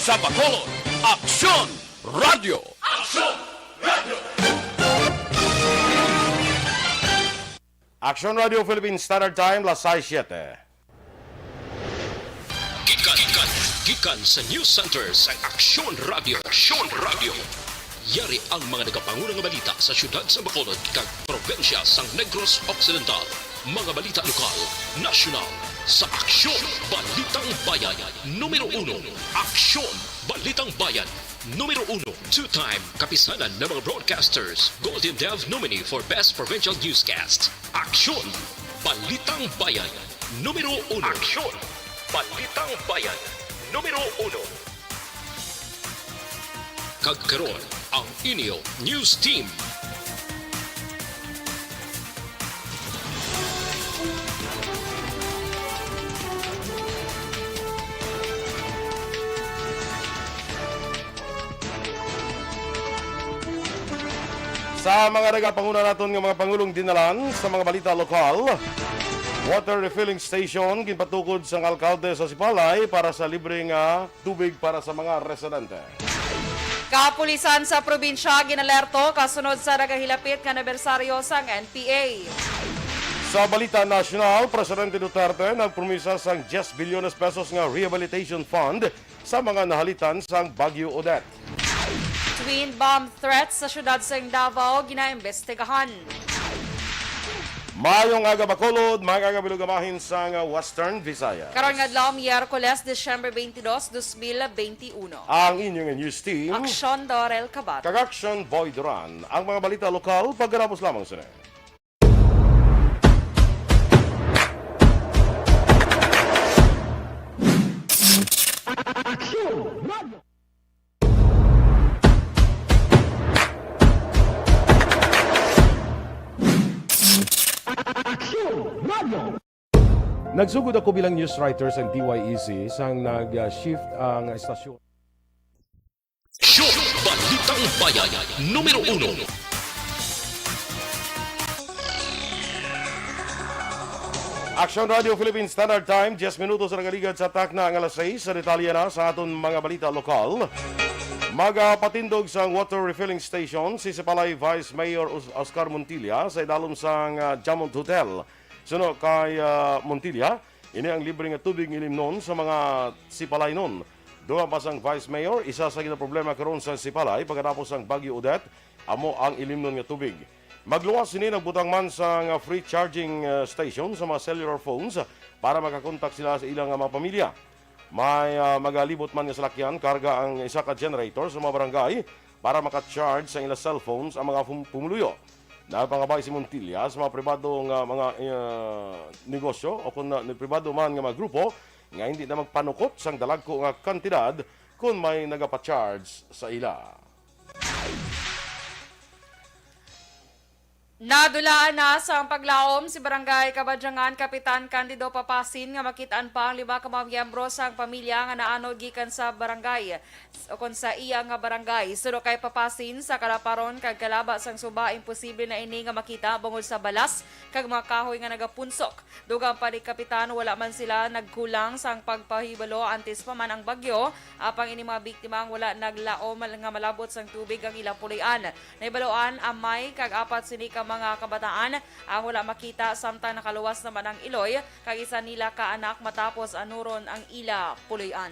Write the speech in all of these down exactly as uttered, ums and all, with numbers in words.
Sa Bacolod, Aksyon Radio. Aksyon Radio. Aksyon Radio Philippine Standard Time, las sais siete. Gikan, gikan, gikan sa News Center sa Aksyon Radio. Aksyon Radio. Yari ang mga nagapanguna nga balita sa siyudad sa Bacolod kag probinsya sang Negros Occidental. Mga balita lokal, nasyonal, sa Aksyon Balitang Bayan. Numero uno, Aksyon Balitang Bayan. Numero uno, two-time Kapisanan ng mga Broadcasters Golden Dove nominee for Best Provincial Newscast. Aksyon Balitang Bayan. Numero uno. Aksyon Balitang Bayan. Numero uno. Kag karon, ang inyo news team. Sa mga nagapanguna naton nga mga pangulong dinalan sa mga balita lokal, water refilling station ginpatukod sang alkalde sa Sipalay para sa libre nga tubig para sa mga residente. Kapulisan sa probinsya ginalerto kasunod sa nagahilapit nga anibersaryo sang N P A. Sa balita nasyonal, Presidente Duterte nagpromisa sang diyes bilyones pesos nga rehabilitation fund sa mga nahalitan sang Bagyo Odette. Twin bomb threats sa siyudad sang Davao ginaimbestigahan. Maayong aga, Bacolod, maayong aga, Bilog, bahin sang Western Visayas. Karon nga adlaw, Miyerkules, Disyembre twenty-two, twenty twenty-one. Ang inyong news team, Aksyon Dorel Cabat kag Aksyon Boy Duran. Ang mga balita lokal, pagkatapos lamang sini. Aksyon Radio. Aksyon Radio. Nagsugod ako bilang news writer sa D Y E C sang nag-shift ang estasyon. Show, Balitang Bayan, numero uno. Aksyon Radio Philippine Standard Time, diyes minutos ang nagaligad sa takna nga alas sais. Sa detalye na sa aton mga balita lokal, magapatindog sang water refilling station si Sipalay Vice Mayor Os-, Oscar Montilla sa idalom sang, ah, Jamont Hotel. Suno kay, ah, Montilla, ini ang libre nga tubig nga ilimnon sa mga Sipalaynon. Dugang pa sang Vice Mayor, isa sa ginaproblema karon sa Sipalay pagkatapos sang Bagyo Odette amo ang ilimnon nga tubig. Magluwas sini, nagbutang man sang free charging, ah, station sa mga cellular phones para makakontak sila sa ilang mga pamilya. May, ah, magalibot man nga salakyan, karga ang isa ka generator sa mga barangay para maka-charge sa ila cellphones ang mga pum-, pumuluyo. Nagpangabay si Montilla sa mga pribado nga mga, ah, negosyo o kung na, pribado man nga mga grupo nga hindi na magpanukot sang dalagko nga kantidad kon may nagapa-charge sa ila. Nadulaan na sang paglaom si Barangay Kabadyangan Kapitan Candido Papasin nga makit-an pa ang lima ka mga miyembro sang pamilya nga naanod gikan sa barangay, s-, ukon sa iya nga barangay. Suno kay Papasin, sa kalaparon kag kalaba sang suba, imposible na ini nga makita bangod sa balas kag mga kahoy nga nagapunsok. Dugang pa ni Kapitan, wala man sila nagkulang sang pagpahibalo antes pa man ang bagyo, apang ini mga biktima ang wala naglaom nga malabot sang tubig ang ila puloy-an. Nahibaluan amay kag apat sini ka mga kabataan ang wala makita samtang nakaluwas naman ang iloy kag isa nila ka anak matapos anuron ang ila puloy-an.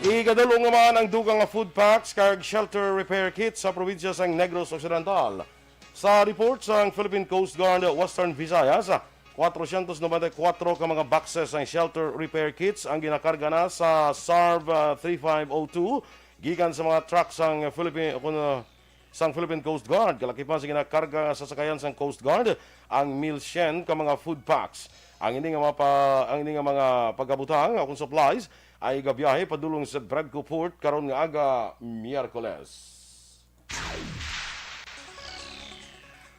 Igadul-ong naman ang dugang nga food packs kag shelter repair kits sa probinsya sang Negros Occidental. Sa report sang Philippine Coast Guard Western Visayas, kwatrocientos noventa y cuatro ka mga boxes sang shelter repair kits ang ginakarga na sa SARV, ah, three five oh two gikan sa mga truck sang Philippine, kun, ah, sang Philippine Coast Guard. Kalakip man sa ginakarga sa sakayan sang Coast Guard ang mil syen ka mga food packs. Ang ini nga mga pa-, ang ini nga mga pagkabutang, ah, kun supplies, ay gabiyahe padulong sa Bredco Port karon nga aga, Miyerkules.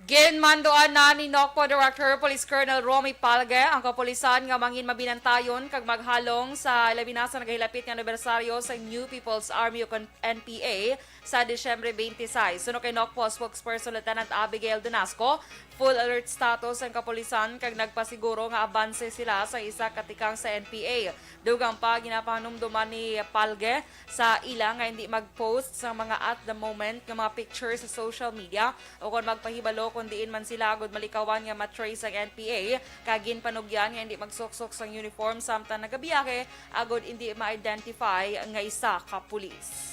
Ginmanduan na ni NOCPO Director Police Colonel Romy Palge ang kapulisan nga mangin mabinantayon kag maghalong sa labi na sa nagahilapit nga anibersaryo sa New People's Army o kon N P A Sa Disyembre twenty-six, suno kay NOCPO spokesperson Lieutenant Abigail Donasco, full alert status ang kapulisan kag nagpasiguro nga abanse sila sa isa ka tikang sa N P A. Dugang pa, ginapahanumduman ni Palge sa ila nga hindi mag-post sa mga at the moment nga mga picture sa social media o kon magpahibalo kon diin man sila agud malikawan nga ma-trace ang N P A, kag ginpanugyan nga hindi magsuksok sang uniform samtang nagabiyahe agud hindi ma-identify nga isa ka pulis.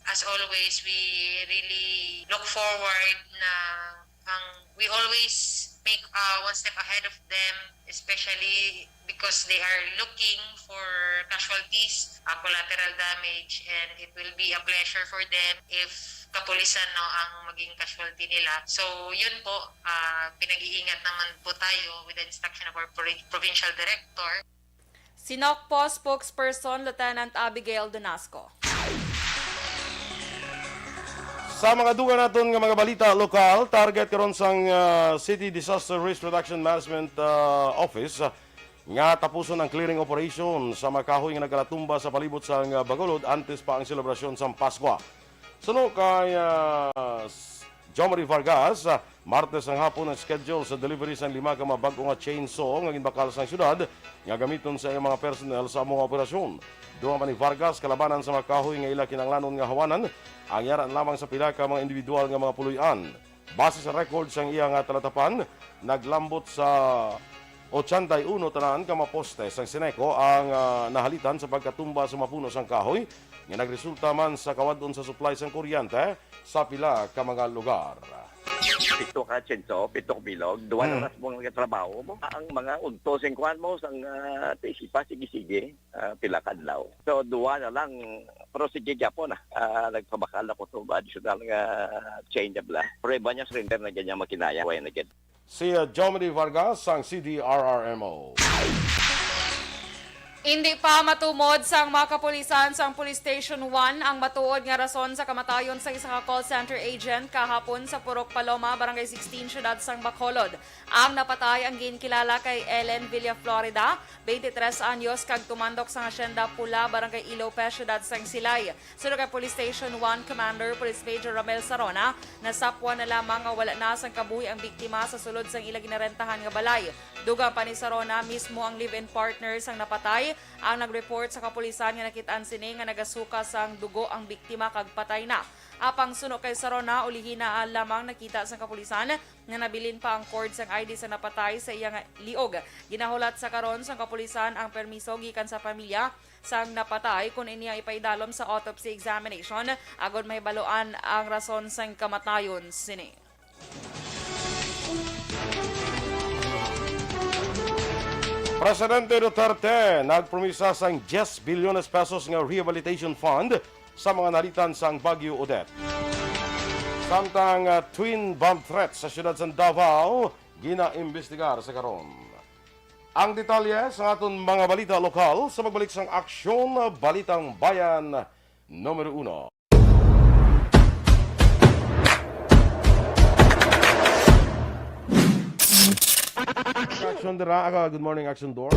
As always, we really look forward na ang, we always make, uh, one step ahead of them, especially because they are looking for casualties, uh, collateral damage, and it will be a pleasure for them if kapulisan, no, ang maging casualty nila. So, yun po, uh, pinag-iingat naman po tayo with the instruction of our pro-, provincial director. Si NOCPO spokesperson Lieutenant Abigail Donasco. Sa mga dugang naton nga mga balita lokal, target karon sang, ah, City Disaster Risk Reduction Management, ah, Office, ah, nga tapuson ang clearing operation sa mga kahoy nga nagkalatumba sa palibot sang, ah, Bacolod antes pa ang selebrasyon sang Paskwa. Suno kay, ah, s-, Jomari Vargas, ah, Martes ang hapon ang schedule sa delivery sang lima ka mga bag-o nga chainsaw nga ginbakal sang syudad nga gamiton sa iyang mga personnel sa amo nga operasyon. Dugang pa ni Vargas, kalabanan sa mga kahoy nga ila kinahanglanon nga hawanan ang yara na lamang sa pila ka mga individual nga mga puloy-an. Base sa record sang iya nga talatapan, naglambot sa ochenta y uno tanan ka mga poste sang Ceneco ang, ah, nahalitan sa pagkatumba sa mga puno sang kahoy nga nagresulta man sa kawad-on sa supply sang kuryente sa pila ka mga lugar. Pito ka chainsaw, pito ka bilog, duha na Hmm. oras mo nagatrabaho mo. Ang mga udto sing kuan mo, sang, ah, tisipa, sige-sige, ah, pila ka adlaw. So, duha na lang, pero sige gyapon, ah. Ah, nagpabakal ako to, additional nga chain na bala. Prueba niya, surrender na ganyan makinaya, way na gid. Si, uh, Jomedy Vargas sang C D R R M O. Indi pa matumod sang mga kapulisan sang Police Station one ang matuod nga rason sa kamatayon sa isa ka call center agent kahapon sa Purok Paloma, Barangay sixteen, Siyudad sang Bacolod. Ang napatay ang ginkilala kay Ellen Villaflorida, twenty-three anyos, kag tumandok sang Hacienda Pula, Barangay Ilope, Siyudad sang Silay. Suno kay Police Station one Commander Police Major Romel Sarona, nasapwan na lamang nga wala na sang kabuhi ang biktima sa sulod sang ila ginarentahan nga balay. Dugang pa ni Sarona, mismo ang live-in partner sang napatay ang nag-report sa kapulisan nga nakit-an sini nga nagasuka sang dugo ang biktima kag patay na. Apang suno kay Sarona, ulihi na lamang nakita sang kapulisan nga nabilin pa ang cord sang I D sang napatay sa iya nga liog. Ginahulat sa karon sang kapulisan ang permiso gikan sa pamilya sang napatay kon ini ang ipaidalom sa autopsy examination, agod mahibaloan ang rason sang kamatayon sini. Presidente Duterte nagpromisa sang diyes bilyones pesos nga rehabilitation fund sa mga nalitan sang Bagyo Odette. Samtang, ah, twin bomb threat sa siyudad sang Davao ginaimbestigar sa karon. Ang detalye sa aton mga balita lokal sa pagbalik sang Aksyon Balitang Bayan numero uno. Action dira, ah, good morning, Action Dor.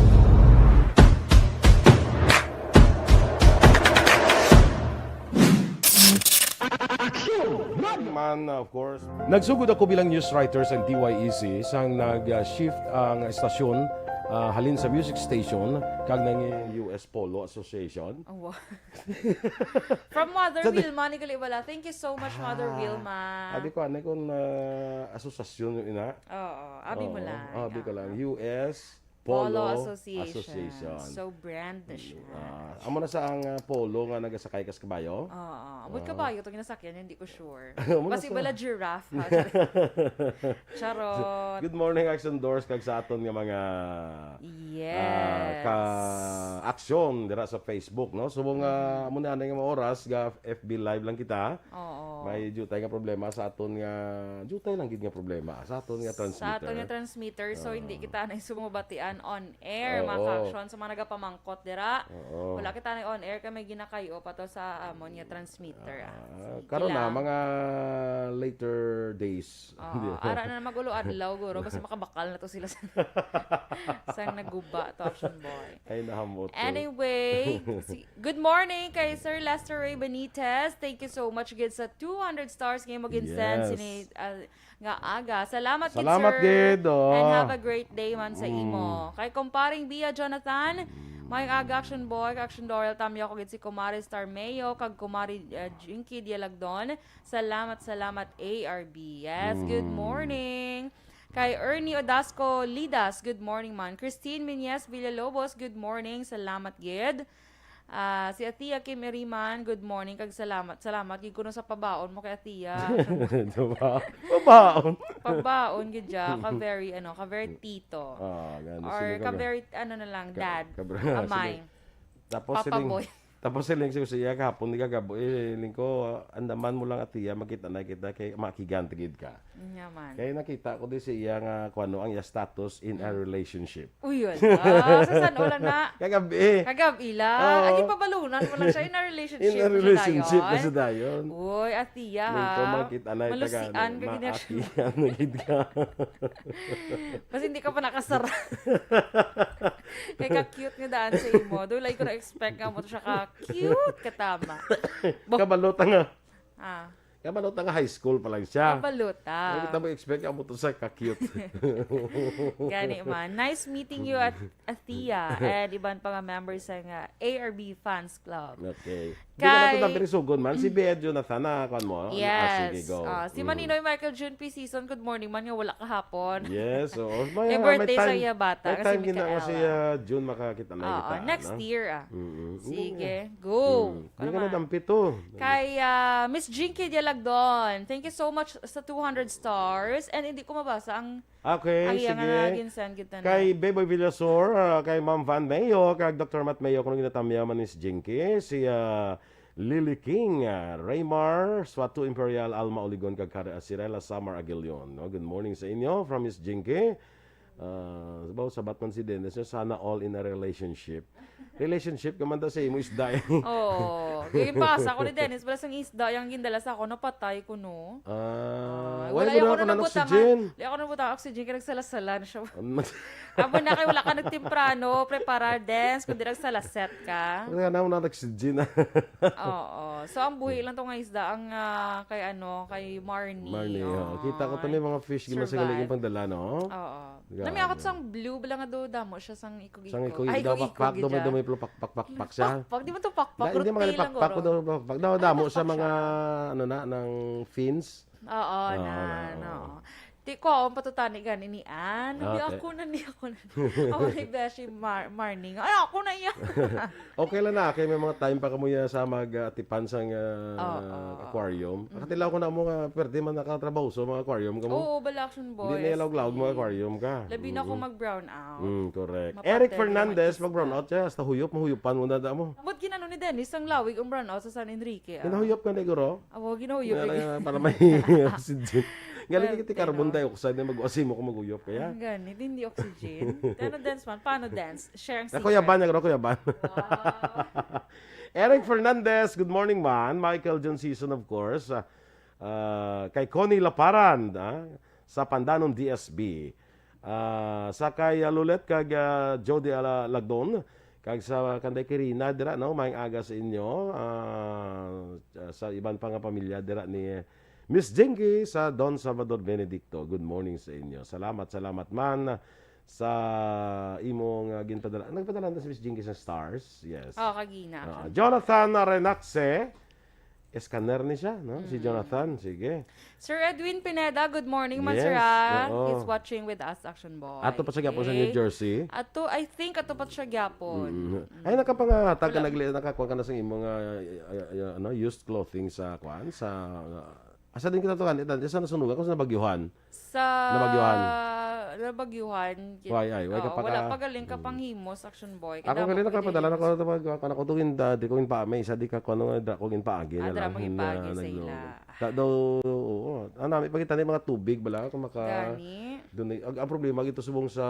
Man, of course. Nagsugod ako bilang news writer sa D Y E C sang nag-shift ang estasyon, ah, halin sa music station kag nangin U S Polo Association. Oh, wow. From Mother Sa di- Wilma ni Kalibala. Thank you so much, Mother Ah, Wilma. Abi ko, ano kung, ah, asosasyon yun, ina? Oo, abi mo Oo, lang. abi ko Oo. lang. U S Polo Polo Association. Association. So, brand na siya. Ah, amo na sa ang, ah, polo nga nagasakay kas kabayo? Oo. Ambot Ah. kabayo to ginasakyan, hindi ko sure. Amo na Basi sa wala giraffe, ha? Charot. Good morning, Action Doors, kag sa aton nga mga, Yes. ah, ka-aksyon dira sa Facebook, no? So, nga, Mm. amo na, ano nga oras, ga F B Live lang kita. Oo. May jutay nga problema sa aton nga, jutay lang gid nga problema sa aton nga Sa aton nga transmitter. Transmitter, so hindi Oo. kita na sumubatian on air, mga Oo. ka-action. Sa mga nagapamangkot dira, Oo. wala kita na on air kay may ginakayo pa to sa amon nga transmitter, ah. Ah, Sige karon na, lang. mga later days. Oo, Di ba? ara na mag-ulo adlaw, guro. Basta makabakal na to sila sa, sa naguba to, Action Boy. Ay, nahamot to. Anyway, si, good morning kay Sir Lester Ray Benitez. Thank you so much gid sa two hundred stars nga imo gin-send Yes. sini, ah, nga aga. Salamat gid, Salamat sir. gid, oh. And have a great day man sa Mm. imo. Kay kumparing Bia Jonathan, Mm. may aga, Action Boy, Action Doral, tamya ko gid si Kumari Star Mayo, kag Kumari, ah, Jinky Dialagdon. Salamat, salamat, A R B. Yes, good Mm. morning. Kay Ernie Odasco Lidas, good morning man. Christine Minyes Villalobos, good morning. Salamat gid. Ah, si Atia Kim Iriman, good morning, kag salamat. Salamat gid kuno sa pabaon mo kay Atia. Diba? Pabaon. Pabaon gid siya, ka very, ano, ka very tito. Ah, gani. Or Sino ka ka ba? very, ano na lang, Ka-, dad. kabra-, Amay. sige. Tapos Papa siling, boy. tapos siling siya, siya kahapon, di ka gabo, eh, siling ko, andaman mo lang, Atia, makita na kita, kay makiganti gid ka. Nga man. Kay nakita ko di sa iya nga, kuwano, ang iya status in a Mm. relationship. Uy, wala. Sa san, wala na. Kagabi. Kagabi lang. Oo. Ay, pabalunan mo lang siya. In a relationship In a na siya relationship na dayon. siya dayon. Uy, Atia, Nung ha? ko makita na yung Malusian taga-, ka gid niya siya. maatian na gid ka. Mas hindi ka pa nakasara. Kay ka-cute nga daan sa imo. Doon lang ko na-expect nga mo to siya ka-cute, katama. Bo- Kabalota nga. Ah. Kabalota nga high school pa lang siya. Kabalota. Ay, kita mo expect nga mo to sa ka-cute. Gani man. Nice meeting you at Athea and iban pa nga members sa nga A R B Fans Club. Okay. Di ka na to Kay nang sugon man. Si Bea Jonathan na, kuwan mo? Ah, Yes. sige, go. Ah, si Mm. Maninoy Michael June P. Season, good morning man nga wala kahapon. Yes, oo. May, May may birthday sa time, iya bata, may kasi time gina nga Micaela. si, ah, June makakita na Oo, kita, next no? year, ah. Mm-mm. Sige, Oo. go. Mm. Di Ano ka man? nadampi to. Kay, ah, Miss Jinky Dialagdon, thank you so much sa two hundred stars. And hindi ko mabasa ang, Okay, ang iya nga sige. nagin-send kita na. Kay Beboy Villasor, ah, kay Ma'am Van Mayo, kag Doctor Matt Mayo, kung ginatamya man ni si Jinky, si, ah, Lily King, ah, Raymar, Swatu Imperial, Alma Oligon, kag Kar-, ah, Sirela Samar Aguilion, no? Good morning sa inyo from Miss Jinky. Ah, sabaw, sabat man si Dennis, no? Sana all in a relationship. Relationship ka man ta sa imo, isda, eh. Oo. Yung pasa ko ni Dennis, wala sang isda, yung gindala sa ako, napatay ko, no? Ah, Ah, wala, wala yung ako ako na ng nabutang, oxygen. Di ako nabutang oxygen, kaya nagsalasalan siya. Ano man? Amo na kay wala ka nagtemprano, preparar, Dennis, kundi nagsalaset ka. Wala na, wala nag-oxygen, ah. Oo. So, ang buhi lang to nga isda, ang, ah, kay ano, kay Marnie. Marnie, oh. Oo. Kita ko to, may mga fish, ginasagali Survive. yung pangdala, no? Oo. Grabe. Nami ako sang blue, bala nga do, damo siya sang ikog-ikog. Sang ikog-ikog. Ay, daw ikog-ikog pakpak, gid dumay-, siya. dumay, plo-, pakpak, pakpak siya. Pakpak, di man to pakpak, Da-, hindi man roti lang, pakpak, guro. daw pakpak. Daw, Ano, damo sa pakpak mga, siya? ano na, ng fins. Oo, Oo, na, oo. no. Ti ko, ang patutani gani ni Ann. Ah, Hindi, okay. ako na, ni ako na. Ako ni Beshi Mar-, Marning. Ay, ako na iya. Okay lang na, kay may mga time pa kamo ya sa mag, ah, atipan sang, ah, Oo, oo, oo. aquarium. Mm. Nakatilaw ko na mo nga, pwede man nakatrabaho sa mga aquarium kamo. Oo, bala, Action Hindi Boy, na ilaw-law mga yes. aquarium ka. Labi na kung Mm-mm. mag-brown out. Mm, correct. Mapatay Eric yung Fernandez, mga mag-brown isda. out siya. Hasta huyop, mahuyupan mo na damo. Ambot ginano ni Dennis ang lawig ang brown out sa San Enrique, ah. Ginahuyop ka na, guro? Awo, ginahuyop Nga, lagi. nga, para may oxygen. Galing Well, kita carbon you know. dioxide na mag-, asimo kung maghuyop kaya. Ang ganit, hindi oxygen. Ano dance man? Paano dance? Share ang Ako secret. yaban, guro, ako yaban. Wow. Eric Fernandez, good morning, man. Michael John Season, of course. Ah, ah, kay Connie Laparan, ah, sa Pandanon D S B. Ah, sa kay, ah, Lulet kag, ah, Jody Ala-, Lagdon, kag sa kanday Kirina dira, no, maayong aga sa inyo. Ah, sa iban pa nga pamilya dira ni Miss Jinky sa Don Salvador Benedicto. Good morning sa inyo. Salamat, salamat man sa imong, ah, ginpadala. Nagpadala na si Miss Jinky sa stars? Yes. Oh, kagina, Ah, actually. Jonathan Renaxe, scanner ni siya, no? Si Mm. Jonathan, sige. Sir Edwin Pineda, good morning, man, Yes, sir, ah. oo. He's watching with us, Action Boy. Ato pa siya gyapon sa New Okay. Jersey? Ato, I think, ato pa siya gyapon. Mm. Mm. Ay, nakapangatag ka, Wala. nagli-, nakakuha ka na sa imong, ah, ah, ah, ano, used clothing sa, kuan, sa, ah, asa din kita to, kan-, ita-, sa nasunugan ko sa Nabagyuhan. Sa Nabagyuhan. Nabagyuhan. Why, ay, why ka Oo, pa wala ka? pa galing ka Mm. panghimos, Action Boy. Ako Kadamo gali ka nakapadala na ko gihimos. Ito pag, ako na ko itong inda, di ko inpaamay, isa di ka ko ano, dra ko inpaagi Ah, na dra lang, mo inpaagi na sa nagluto. ila. Ta-, daw, oo. Ang nami, pagkita ni mga tubig, bala, kung maka- Gani. Dun ay, ang, ang problema, gito subong sa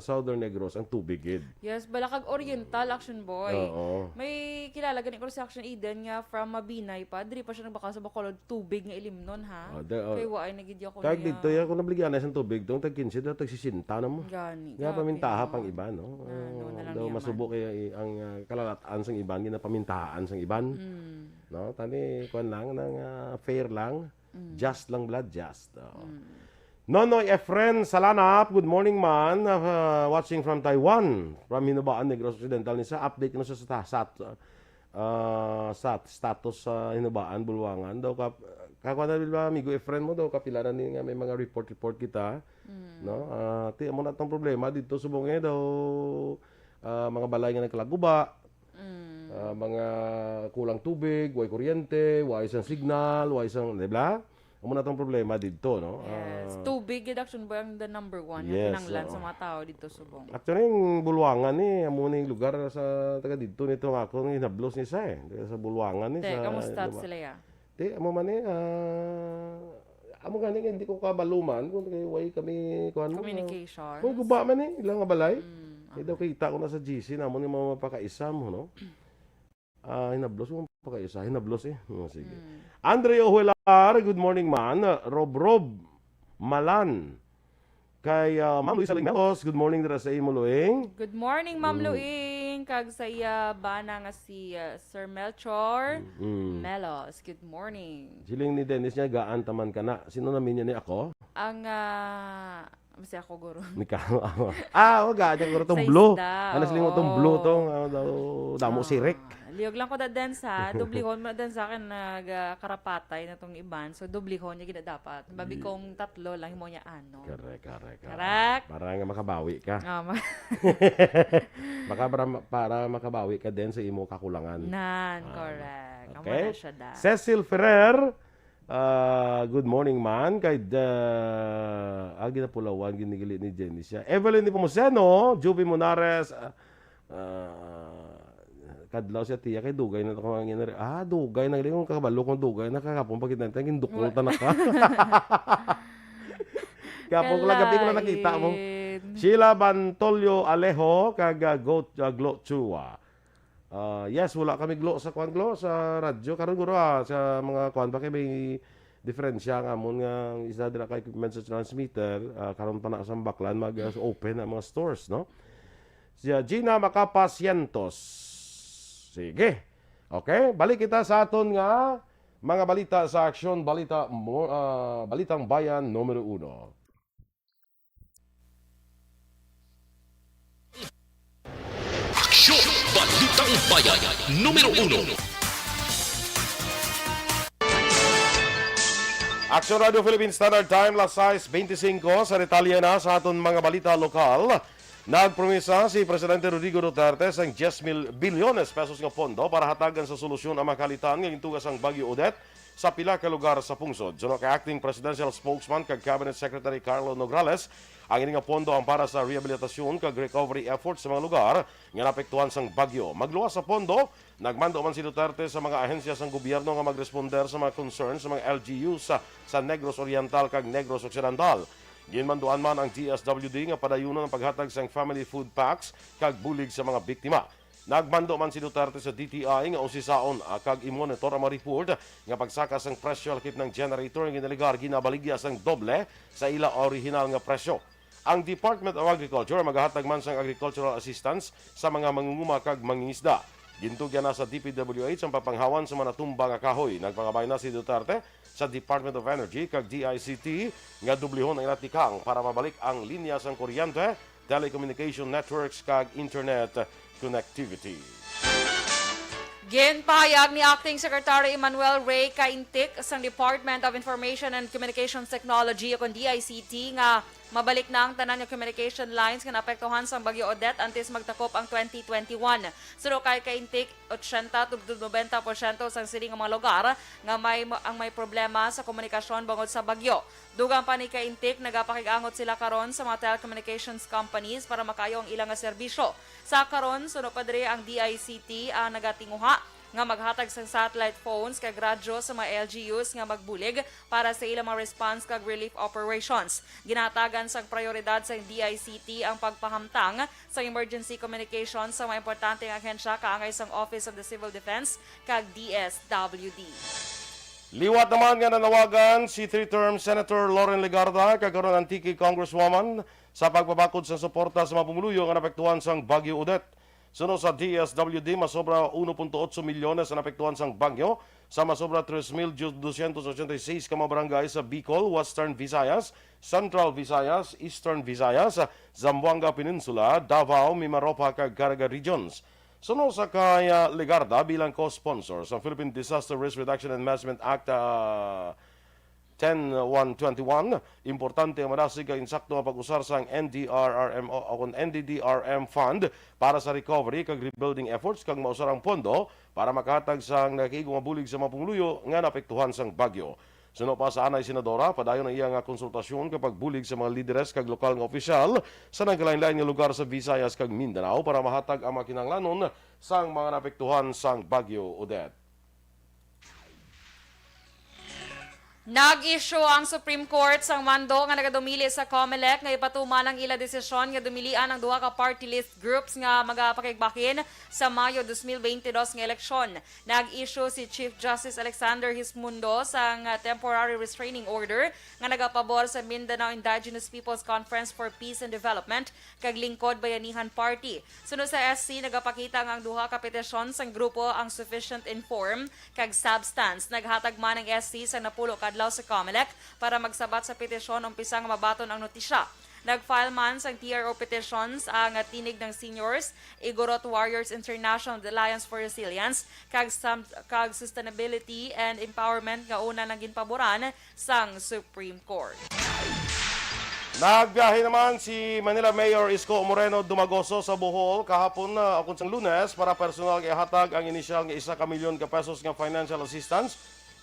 Southern Negros, ang tubig, gid. Yes, bala kag Oriental, Action Boy. Oo. May kilala gani ko sa Action Eden nga from Mabinay pa, diri pa siya nagbakal sa Bacolod, tubig nga ilimnon, ha? Oh, the, oh. Kay waay na gid ako Kag niya. dito, ya, kung nabligyan na sa tubig, tong tag quince, daw tag sesenta na mo. Gani, Nga grabe, pamintaha no? pang iban, no? Ano, Oh, na lang daw niya masubo man. kay i-, ang, ah, kalalat-an sang iban, ginapamintahaan sang iban. Mm. No? Tani, kuwan lang, nang, ah, fair lang. Mm. Just lang, blood, just. Oh. Mm. Nonoy Efren Salanap, good morning, man. Ah, watching from Taiwan. From Hinubaan, Negros Occidental. Ni sa update no sa, sa, sa, ah, sa status sa Hinubaan, Bulwangan. Daw ka, kakuha na ba, amigo Efren mo, daw kapila na ni nga may mga report-report kita. Mm. No? Ah, ti, amo na tong problema dito, subong eh, daw, ah, mga balay nga nagkalaguba, Mm. ah, mga kulang tubig, way kuryente, way sang signal, way sang, di ba? Amo na tong problema dito, no? Yes. Ah, Tubig, gid, Action Boy, ang the number one nga Yes, kinahanglan oo. sa mga tao dito subong. Actually, yung Bulwangan ni, amo na yung lugar sa taga dito nito nga ako, ang hinablos ni sa eh. Taga sa Bulwangan ni, Te, sa kamusta Luma- sila ya? Te, amo man eh, ah, amo gani nga hindi ko kabaluman kung kay way kami, kuwan mo, Communication. Kung guba man eh, ilang nga balay. Mm, Eh, daw okay. kita ko na sa G C, namon yung mga mapakaisa mo, no? Ah, hinablos mo pakaisa, hinablos eh. Oh, sige. Mm. Andre Ojuelar, good morning, man. Rob Rob Malan. Kay, ah, Ma'am Luisa Ling Melos, good morning dira sa imo, Luing. Good morning, Ma'am Mm. Luing. Kag sa iya bana nga si, ah, Sir Melchor Mm. Melos. Good morning. Siling ni Dennis niya, gaan taman ka na. Sino namin niya ni ako? Ang, ah, Masi ako, guro. Ni ka-, ah, wag, ah, dyan, guro, tong Sa blue. isda, Ano, siling mo tong blue, oo. tong, ah, daw, damo Ah, sirik. Liyog lang ko da, Dens, ha? Dublihon mo na, Dens, sa akin, nag, ah, karapatay na tong iban. So, dublihon niya gina dapat. Babi Ye- kong tatlo lang, himo niya ano. Correct, correct, correct. Correct. Para nga makabawi ka. Ah, ma- Baka para, para makabawi ka din sa imo kakulangan. Nan, Ah, correct. Amo okay. na siya, da. Cecil Ferrer, ah, good morning, man. Kay the, ah, ginapulawan, ginigilit ni Jenny siya. Evelyn Nepomuceno, Juby Monares, ah, ah, kadlaw siya, tiya, kay dugay na to kung ang inari. Ah, dugay na, galing kong kakabalo kung dugay na, kahapon pa kita, gindukol Wa- ta na ka. Kahapon ko lang, gabi ko lang nakita mo. Kalain. Sheila Bantolio Alejo, kag, ah, Go, ah, Glo Chua. Ah, yes, wala kami, Glo, sa kwan, Glo, sa radyo. Karon, guro, ah, sa mga kwan pa kay may diferensya ang amon nga ang isa dira ka equipment sa transmitter, ah, karon pa na sa Baklan mag, ah, open ang mga stores, no? Si, ah, Gina Macapa Cientos. Sige. Okay, balik kita sa aton nga mga balita sa Aksyon, balita mo, ah, Balitang Bayan numero uno. Aksyon! Balitang Bayan, numero uno. Aksyon Radio Philippine Standard Time, las sais beintisinco. Sa detalye na sa aton mga balita lokal, nagpromisa si Presidente Rodrigo Duterte sang diyes mil bilyones pesos nga pondo para hatagan sa solusyon ang mga kalitan nga gintuga sang Bagyo Odette sa pila ka lugar sa pungsod. Suno kay Acting Presidential Spokesman kag Cabinet Secretary Carlo Nograles, ang ini nga pondo ang para sa rehabilitasyon kag recovery efforts sa mga lugar nga naapektuhan sang bagyo. Magluwas sa pondo, nagmando man si Duterte sa mga ahensya sang gobyerno nga magresponder sa mga concerns sa mga L G Us sa, sa Negros Oriental kag Negros Occidental. Ginmanduan man ang D S W D nga padayunon ang paghatag sang family food packs kag bulig sa mga biktima. Nagmando man si Duterte sa D T I nga usisaon, ah, kag i-monitor ang mga report nga pagsaka sang presyo lakip ng generator nga ginalegar ginabaligya sang doble sa ila orihinal nga presyo. Ang Department of Agriculture magahatag man sang agricultural assistance sa mga mangunguma kag mangingisda. Gintugyan na sa D P W H ang papanghawan sa mga natumba nga kahoy. Nagpakabay na si Duterte sa Department of Energy kag D I C T nga dublihon ang ila tikang para mabalik ang linya sang kuryente, telecommunication networks, kag internet connectivity. Ginpahayag ni Acting Secretary Emmanuel Ray Caintic sang Department of Information and Communications Technology, ukon D I C T, nga Mabalik na ang tanan nga communication lines nga naapektuhan sang Bagyo Odette antes magtakop ang twenty twenty-one. Suno kay Caintic, ochenta tubtob nobenta porsyento sang sini nga mga lugar nga may, ang may problema sa komunikasyon bangod sa bagyo. Dugang pa ni Caintic, nagapakig-angot sila karon sa mga telecommunications companies para makaayo ang ila nga serbisyo. Sa karon, suno pa diri ang D I C T ang nagatinguha nga maghatag sang satellite phones kag radyo sa mga L G Us nga magbulig para sa ilang mga response kag relief operations. Ginahatagan sang prioridad sang D I C T ang pagpahamtang sang emergency communication sa mga importante nga ahensya kaangay sang Office of the Civil Defense kag D S W D. Liwat naman nga nanawagan si three-term Senator Loren Legarda kag karon Antique Congresswoman sa pagpabakod sa suporta sa mga pumuluyo nga naapektuhan sang Bagyo Odette. Suno sa D S W D, masobra uno punto otso milyones ang naapektuhan sang bagyo sa masobra tres mil doscientos ochenta y seis ka mga barangay sa Bicol, Western Visayas, Central Visayas, Eastern Visayas, Zamboanga Peninsula, Davao, Mimaropa, kag Caraga Regions. Suno sa kay, ah, Legarda bilang co-sponsor sa Philippine Disaster Risk Reduction and Management Act, ah, ten one twenty-one, importante ang madasig kag insakto nga pag-usar sang N D R R M o, o kon N D D R M fund para sa recovery kag rebuilding efforts kag mausar ang pondo para makahatag sang nagakaigo nga bulig sa mga pumuluyo nga naapektuhan sang bagyo. Suno pa sa anay, Senadora, padayon ang iya nga konsultasyon kag pagbulig sa mga lideres kag lokal nga opisyal sa nagkalainlain nga lugar sa Visayas kag Mindanao para mahatag ang mga kinahanglanon sang mga naapektuhan sang Bagyo Odette. Nag-issue ang Supreme Court sang mando nga nagadumili sa Comelec nga ipatuman ang ila desisyon nga dumilian ang duha ka party list groups nga magapakigbahin sa Mayo dos mil bente dos nga eleksyon. Nag-issue si Chief Justice Alexander Hismundo sang temporary restraining order nga nagapabor sa Mindanao Indigenous Peoples Conference for Peace and Development kag Lingkod Bayanihan Party. Suno sa S C, nagapakita nga ang duha ka petisyon sang grupo ang sufficient in form kag substance. Naghatag man ang S C sang napulo ka adlaw sa Comelec para magsabat sa petisyon umpisa nga mabaton ang notisya. Nag-file man sang T R O petitions ang Tinig ng Seniors, Igorot Warriors International, and Alliance for Resilience, kag sam-, kag Sustainability and Empowerment nga una nang ginpaboran sang Supreme Court. Nagbiyahe naman si Manila Mayor Isko Moreno Dumagoso sa Bohol kahapon, ah, ukon sang Lunes, para personal nga ihatag ang inisyal nga isa ka milyon ka pesos nga financial assistance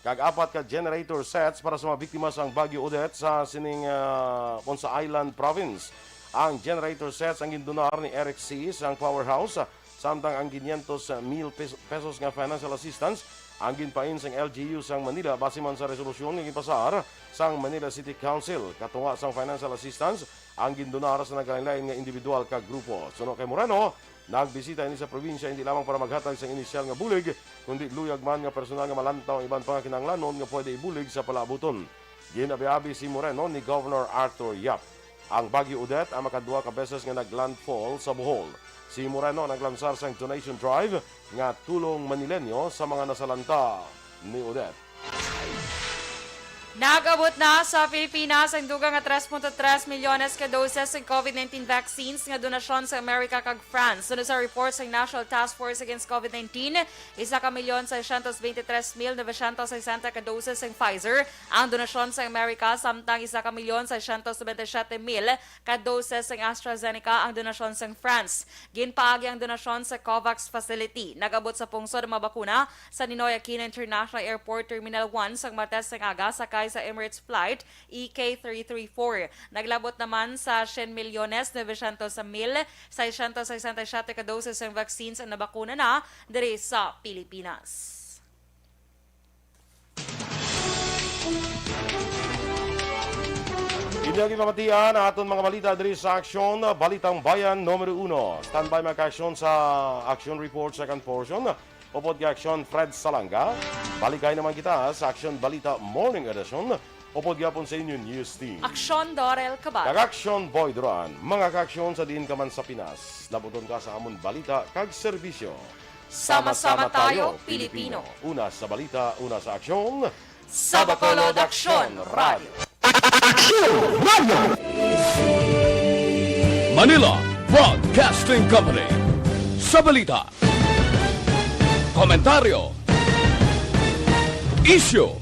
kag apat ka generator sets para sa mga biktima sang Bagyo Odette sa sining, ah, kon sa Island Province. Ang generator sets ang gindonar ni Eric C sang Powerhouse, ah, samtang ang quinientos mil pes-, pesos nga financial assistance ang ginpain sang L G U sang Manila base man sa resolusyon nga ginpasar sang Manila City Council. Katunga sang financial assistance ang gindonar sa nagkalainlain nga individual kag grupo. Suno kay Moreno, nagbisita ini sa probinsya indi lamang para maghatag sang inisyal nga bulig, kundi luyag man nga personal nga malantaw ang iban pa nga kinahanglanon nga pwede ibulig sa palaabuton. Gin-abiabi si Moreno ni Governor Arthur Yap. Ang Bagyo Odette ang makaduha ka beses nga naglandfall sa Bohol. Si Moreno ang naglansar sang donation drive nga Tulong Manileño sa mga nasalanta ni Odette. Nag-abot na sa Pilipinas ang dugang nga tres punto tres milyones ka doses sa COVID nineteen vaccines nga donasyon sa Amerika kag France. Sunod sa report sa National Task Force Against COVID nineteen, isa ka milyon seiscientos veintitrés mil novecientos sesenta ka doses sang Pfizer ang donasyon sa Amerika, samtang isa ka milyon seiscientos noventa y siete mil ka doses sang AstraZeneca ang donasyon sang France. Ginpaagi ang donasyon sa COVAX facility. Nag-abot sa pungsod ang mga bakuna sa Ninoy Aquino International Airport Terminal one sang Martes sang aga, sakay sa Emirates Flight E K three three four. Naglabot naman sa syen milyones novecientos mil seiscientos sesenta y siete ka doses sang vaccines ang nabakuna na diri sa Pilipinas. Inyo ginpamatian ang aton mga balita diri sa Aksyon, Balitang Bayan Numero Uno. Standby, mga ka-aksyon, sa Aksyon Report second portion. Upod kay Aksyon Fred Salanga, balikay naman kita sa Aksyon Balita Morning Edition. Upod gyapon sa inyo News Team. Aksyon Dorel Cabal. Kag Aksyon Boy Duran. Mga ka-aksyon sa diin ka man sa Pinas, labuton ka sa amon balita kag serbisyo. Sama-sama tayo, Pilipino. Una sa balita, una sa aksyon. Sa Bacolod Aksyon Radio. Aksyon Radio. Manila Broadcasting Company. Sa balita, komentaryo, isyu,